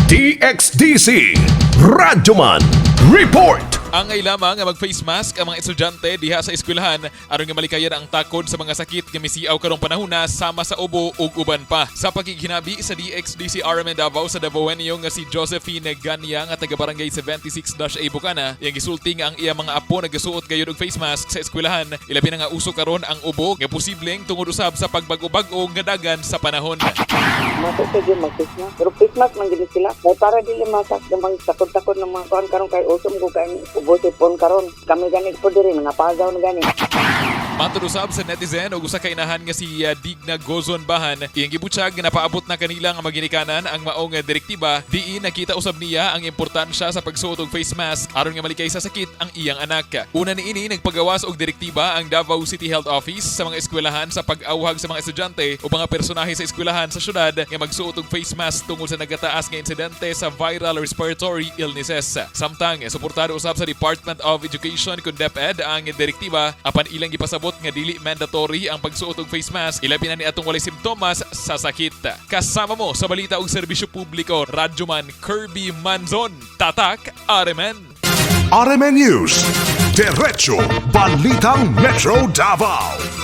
DXDC Radyoman Report. Angay lamang nga mag-face mask ang mga estudyante diha sa eskwelahan aron nga malikayan ang takod sa mga sakit nga misiaw karong panahona sama sa ubo ug uban pa. Sa pakighinabi sa DXDC RMN Davao sa Davaoenyo nga si Josephine Ganya nga taga Barangay 76-A Bukana, iyang gisulti nga ang iyang mga apo nagasuot gayud og face mask sa eskwelahan, ilabi na nga uso karon ang ubo nga posibleng tungod usab sa pagbag-o-bag-o nga dagan sa panahon. Mato sa gyud mag face mask. Pero face mask man gyud sila. Kay para dili masak ng takod-takod ng mga kuan karon kay usom ko kay ubo sipon karon. Kami gani po diri mga pagaw na gani. Matod usab sa netizen ug usa ka inahan nga si Digna Gozon Bahan, iyang gibutyag nga napaabot na kanila nga maginikanan ang maong direktiba, diin nakita usab niya ang importansya sa pagsuot og face mask aron nga malikay sa sakit ang iyang anak. Una niini, nagpagawas og direktiba ang Davao City Health Office sa mga eskwelahan sa pag-awhag sa mga estudyante o mga personahe sa eskwelahan sa syudad nga magsuot og face mask tungod sa nagataas nga insidente sa viral respiratory illnesses. Samtang suportado usab sa Department of Education kun DepEd ang direktiba, apan ilang gipasabot nga dili mandatory ang pagsuot og face mask, ilabi na ni atong walay simptomas sa sakit. Kasama mo sa balita og serbisyo publiko, Radyoman Kirby Manzon, Tatak RMN. RMN News. Diretso Balitang Metro Davao.